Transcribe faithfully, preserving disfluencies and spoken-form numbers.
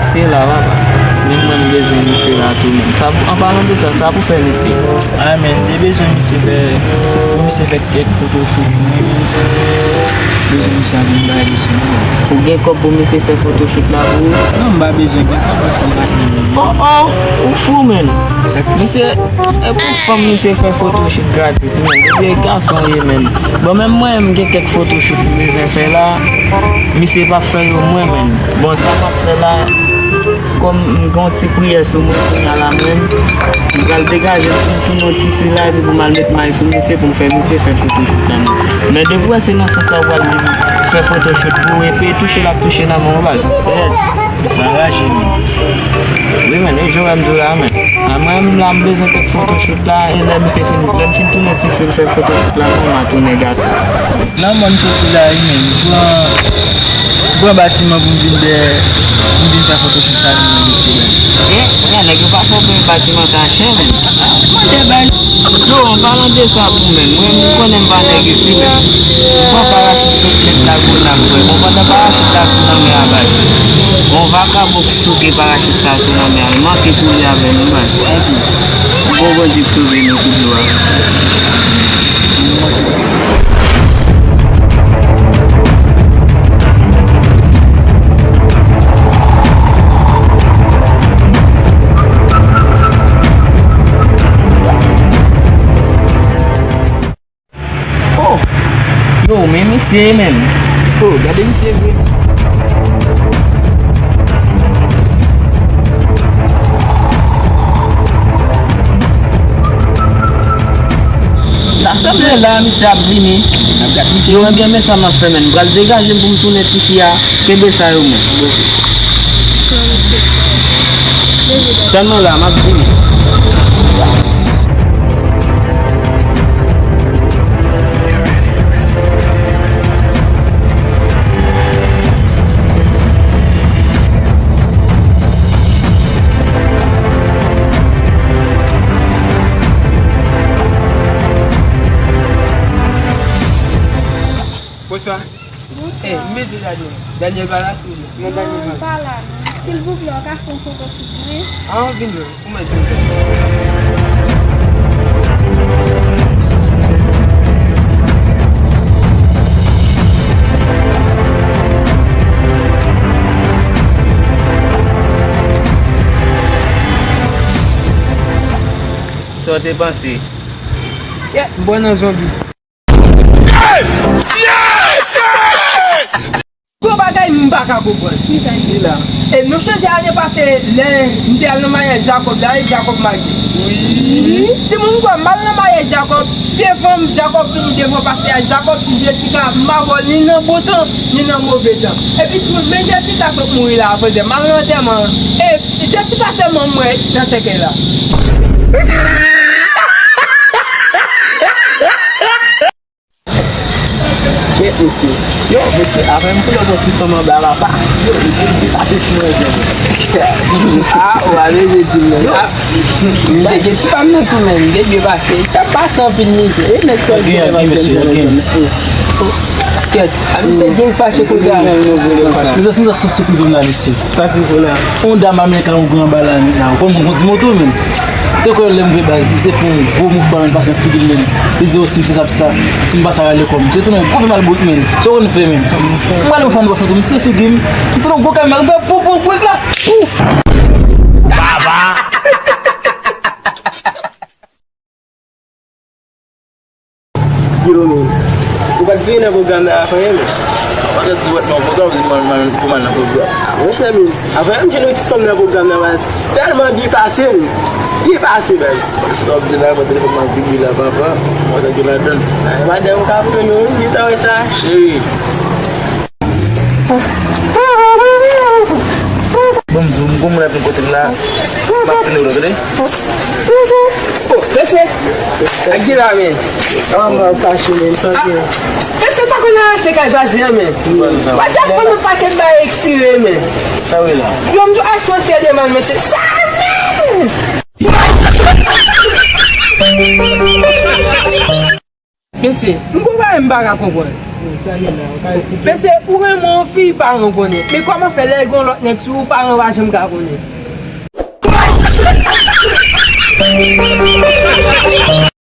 Misye la, papa. Menm mwen, m bezwen misye la tou, menm. Sa, an palan de sa, sa pou fè misye? Ah, men, m te bezwen misye fè, pou misye fè kèk photoshoot pou mwen, men. Bezwen misye ap vin bay misye, non, baz. Ou gen kòb pou misye fè photoshoot la pou ou? Non, m pa bezwen, gen kòb pou fè m pa gen. Oh, oh, ou fou, menm. Misye, e pou fanm misye fè photoshoot gratis, menm. Depi e gason ye, menm. Bon, menm mwen, m gen kèk photoshoot m bezwen fè la. Misye p ap fè yo mwen, menm. Bon, sa m ap fè la, kòm m gen yon ti priyè sou mwen kounye a la menm, m pral degaje m pou m tounen yon ti fi la, epi pou m al met may sou misye, pou m fè misye fè photoshoot nan mwen. Men depi w wè se nan sans sa w pral di m fè photoshoot pou ou, epi touche l ap touche nan men w, baz. Sa raje, menm. Wi, menm, e jan w wè m di w la, menm. A mwen menm la, m bezwen kèk photoshoot la, e lè misye fin, lè m fin tounen ti fi, m fè photoshoot la, pou m a tounen gason. Nan mòn soti la, wi, menm. M pran, m pran batiman pou m vin dèyè, pou m vin fè photoshoot sa, menm, mesye, menm. E, kounye a, nèg yo pa fè bèl batiman sa chè, menm. Mande bay. Yo, an palan de sa tou, menm, mwen, m konnen m pa nèg isi, menm. M pran parachit sot nèt la, gwo la, m kwè. Bon, pandan parachit la sou lanmè a, baz. Bon, vakabon k souke parachit sa sou lanmè a, l manke koule avè nou, baz. Bon, Bondye k sove nou sou dlo a. Oh! Yo, men misye menm. Oh, gade misye vre. Ta sanble la, misye ap vini. N ap gad misye. Yo, ebyen, men sa m ap fè, menm. M pral degaje m pou m tounen tifi a. Kenbe sa yo, menm. Tann mwen la, m ap vini. Bonswa. Bonswa. Eh, mesye Daniel. Daniel pa la, silvouplè. Non, Daniel pa la. Non, pa la, non. Silvouplè, w ka fè yon foto sou mwen? Ah, vin jwenn. Ou mèt vin jwenn. Sa w te panse? Yeah, m pran nan zonbi. Gwo bagay m pa ka konprann. Kisa li la? E nou chanje ane pase lè m te al nan maryaj Jacob la, e Jacob marye. Wi. Timoun kwè m al nan maryaj Jacob, devan m, Jacob vini devan pastè a, Jacob di Jessica, m avè w, ni nan bon tan, ni nan move tan. Epi timoun, men Jessica sot mouri la, frè, m al nan antèman an. E Jessica se manman mwen nan sèkèy la. Kèt mesye. Yo, mesye, avè m pou lòt yon ti fanm anba papa. Yo, mesye, li pase sou mwen, zèm. Ah, ou ale, je di, men. Yo. M te gen ti pa m nan tou, men. M te byen pase. T ap pase anpil mizè. E nèg sa, gen, gen, mesye, gen. Kèt, a misye gen fache kounye a. Mesye, si m ta sou sou kou la, mesye. Sa ki pou la. On dam ameriken ou gran anba la, la. Ou konn moun kondi moto, men. Te kwè lè m vle baz, misye fè yon gwo mouvman, men, pase nan figi l, men. Li di, "O, si misye sa, sa, si m pa sa rale kò m." Misye tounen yon gwo fè mal bout, men. Sa w konn fè, men. M pale yon fanm, fanm, misye figi m. M tounen yon gwo kamera, m fè pou, pou, pou, la, pou. Baba! Yo, men. Ou pa t vini nan pwogram nan avan yè, men. Ou pa t di wè nan pwogram, ou di m al, m al, pou m al nan pwogram. Monchè, men. Avan yè, m jwenn yon ti fanm nan pwogram nan, baz. Tèlman byen pase, men. Byen pase, baz. Se sa w ap di la, mwen telefòn mwen vibre la, papa. Mwen sa gen ladan l. Ay, madanm ou ka pran nou, wi, li ta wè sa. Cheri. Bon, m di w, m gon moun ap vin kote m la. M ap tounen w, tande? Oh, mesye! Ak di la, men. An, mwen kache, men, sa gen. Mesye pa konn achte kay vwazen an, men. Vwazen an konn yon pakèt bagay ekspire, men. Sa w ye la? Yo, m di w achte yon sèl de man, mesye. Sa, men! Mesye, m gon bagay m pa ka konprann. Sa gen la, ou ka esplike? Mesye, ou renmen yon fi, paran w konnen. Men kòman fè lè gen yon lòt nèg sou ou, paran w pa janm ka konnen?